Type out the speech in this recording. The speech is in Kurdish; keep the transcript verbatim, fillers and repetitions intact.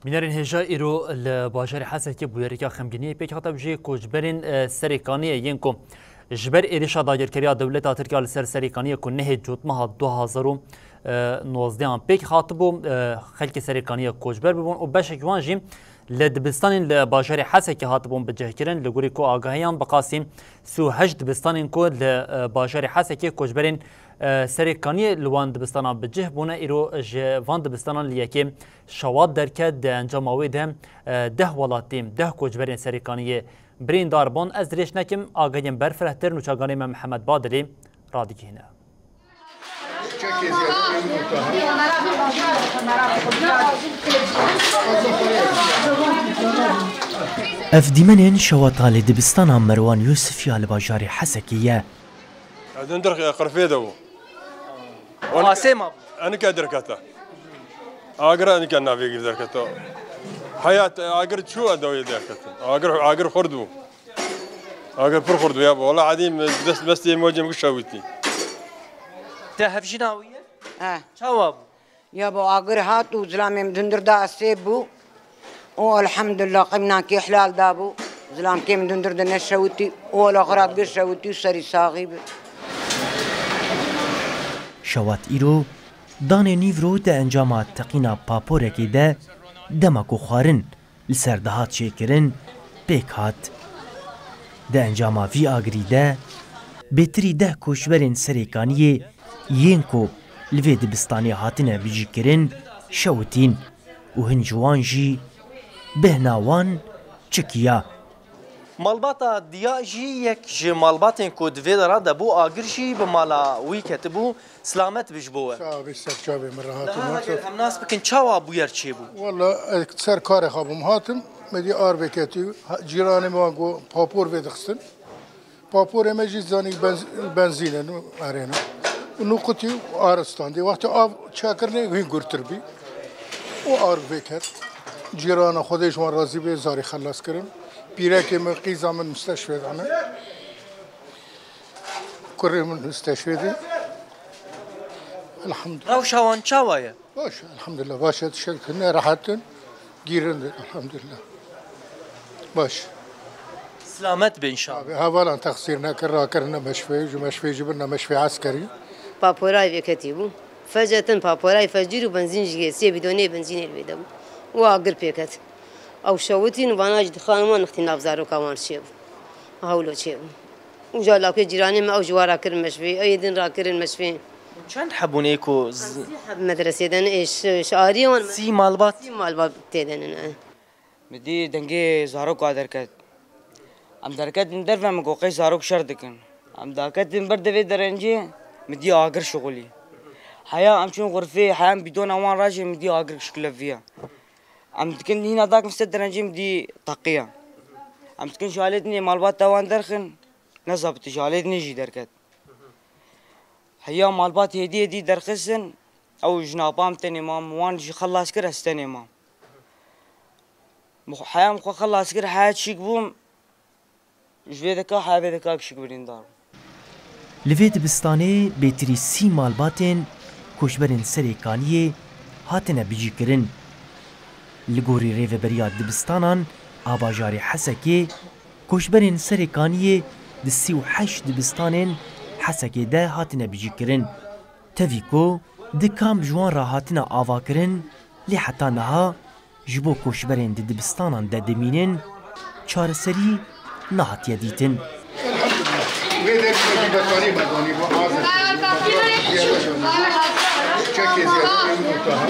Bînerên hêja, îro li bajarê Hesekê bûyereke xemgîniyê pêk hate bi jê koçberên, e, Serêkaniyê yên ku ji ber êrişa dagirkeriya dewleta Tirkiya li ser Serêkaniyê ku nehê Cotmeha du hazar û nozdehan pêk hatibû, e, xelkê Serêkaniyê koçber bibûn û beşek wan jî li dibistanên li bajarê Hesekê hatibûn bicihkirin. Li gorî ku agahiyan bi qasî sî û heşt dibistanên ku li, e, bajarê Hesekê koçberên, e, Serêkaniyê li wan dibistanan bi cih bûne, îro ji van dibistanan li yekê Şewat derket, di encama wê de, e, deh welatî, deh koçberên Serêkaniyê birîndar bûn. Ez dirêj nekim, agahiyên berfirehtir nûçeganê me Mihemed Badilî radigihîne. Ev dîmenên şewata li dibistana Merwan Yûsif ya li bajarê Hesekê ye. Dundir qirfê de bû. Asê ma bû. Enike derkete. Agir enike navê gî derkete. Hayat agir çû edawê derkete. Agir, agir xurt bû. Agir pir xurt bû ya bû. Wala edî dest mestê mocê min şewitî. Te hevjîna wî ye? He. Çawa bû? Ya bo agir hat û zilamê min dundir da esê bû. Û elhamdulillah qey min nankê hilal da bû. Zilamkê min dundir de neşewitî. Û wela xwe ra bigir şewitî û serî saxî bi. Şewat îro danê nîvro di encama teqîna paporekê de dema ku xwarin li ser dihat çêkirin, pêk hat. Di encama vî agirî de bêtirî deh koçberên Serêkaniyê yên ku li vê dibistanê hatine bicîkirin, şewitîn û hin ji wan jî bêhna wan çikiya. Malbata diya jî yek ji malbatên ku di vê dera de bû, agir jî bi mala wî ketibû. Silamet bi ji bo we. Sax bî, ser çavê min rehat. Niha heger em nas bikin, çawa bûyer çêbû? Walla, ez ser karê xwe bûm hatim, me dî ar vêketî, ha, cîranê me wan ku papor vêdixistin. Paporê me jî zanî benz-, benzîn e, nû erêne. Û nû qutî û ar standî. Wextê av çêkirinê hîn gurtir bî. Û ar vêket. Cîrana Xwedê ji wan razî bê, zarî xelas kirin. Pîrekê min, qîza min misteşfê de ne. Kurê min misteşfê de. Elhamdülillah. Rewşa wan çawa ye? Baş, elhamdülillah. Baş e, tiştek tune, rehet in. Gîrin de, elhamdülillah. Baş. Silamet be inşallah. Abi, hevalan teqsîr nekir, rakirine meşfê, ji meşfê jî birine meşfê eskerî. Paporay vêketî bû. Fecetin paporay fecîr û benzîn jî yê, sê bîdonê benzînê li wê de bû. Û agir pêket. Ew şewitîn, vana jî dixan wan nixtî nav zaroka wan çêbû. Hewlo çêbû. Û ca lawkê cîranê me ew ji wa rakirin meşvê, ew yê din rakirin meşvê. Çend hebûn ê ku z- Sî heb medresê de ne, ê şi-, şiariyê wan me- Sî malbat? Sî malbat tê de ne, ne. Min dî dengê zaroka derket. Em derketin derve, min got qey zarok şer dikin. Em daketin ber devê derencê, min dî agir şixulî. Heya em çûn xurfê, heya em bîdona wan rajê, min dî agir şikleviya. Em dikin hîna dakin ser derencê, min dî teqiya. Em dikin ji alê dinê malbata wan derxin, nezabit ji alê dinê jî derket. Heya malbat hêdî hêdî derxistin, ew ji napa em tenê mam, wan jî xelas kir, ez tenê mam. Heya min xwe xelas kir, heya çîk bûm, ji vê deka heya vê deka kişik birîndar bûm. Li vê dibistanê bêtirî sî malbatên koçberên Serêkaniyê hatine bicîkirin. Li gorî rêveberiya dibistanan a bajarê Hesekê, koçberên Serêkaniyê di sî û heşt dibistanên Hesekê de hatine bicîkirin. Tevî ku di kam ji wan re hatine avakirin, lê heta niha ji bo koçberên di dibistanan de dimînin, çareserî nehatiye dîtin. Vê derê betanî me danî, bu az e. Çekê zêde, em muteha.